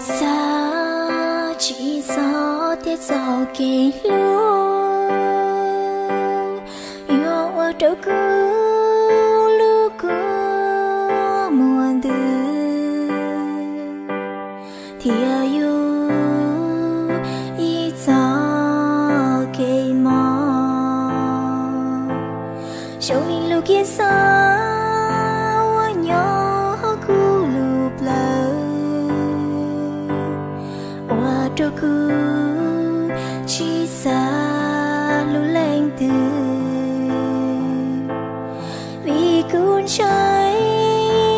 Xav tsis txog tias txoj kev hlub yuav ua rau kuv lub kua muag ntws, thiaj yog ib txoj kev mob zoo li lub kev xav uas nyob hauv kuv lub plawv, ua rau kuv tsis xav hlub leej twg. Vim kuv ntshai,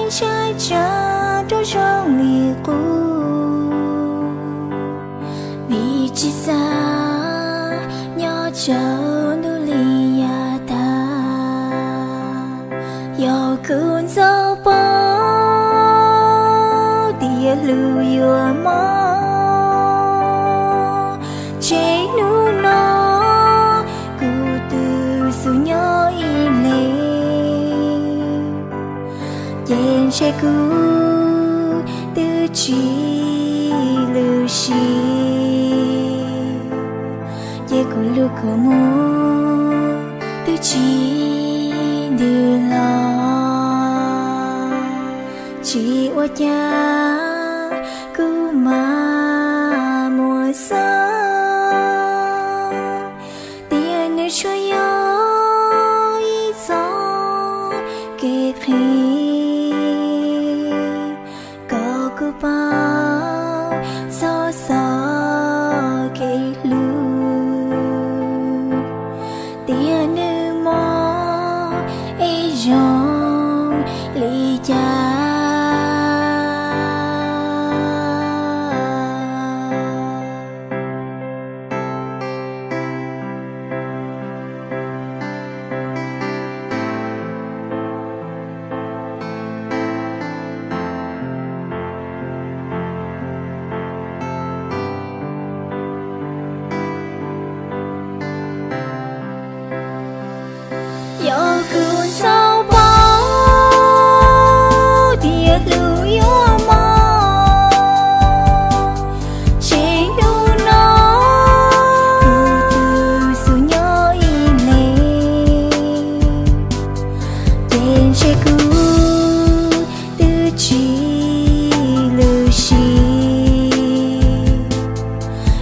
ntshai tsam rau zoo li qub, vim tsis xav nyob tsawg ntuj li yav tag. Yog kuv ntxov paub tias hlub yuav mob, ces hnub no kuv twb xub nyob ib leeg, ces ntshe kuv twb tsis lwm sim, ces kuv lub kua muag twb tsis ntws los. Tsis ua cas, kuv mas muaj xav tias nws tsuas yog ib txoj kev qhia kom kuv paub txog txoj kev hlub, tias nws mob es zoo li cas. Yog kuv ntxov paub tias hlub yuav mob, ces hnub no kuv twb xub nyob ib leeg, ces ntshe kuv twb tsis lwm sim,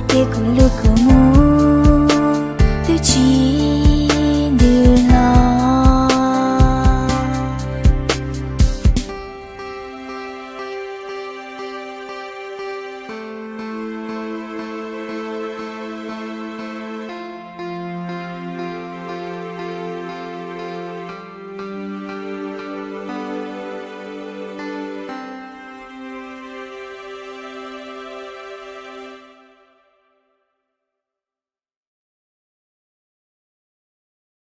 ces kuv lub kua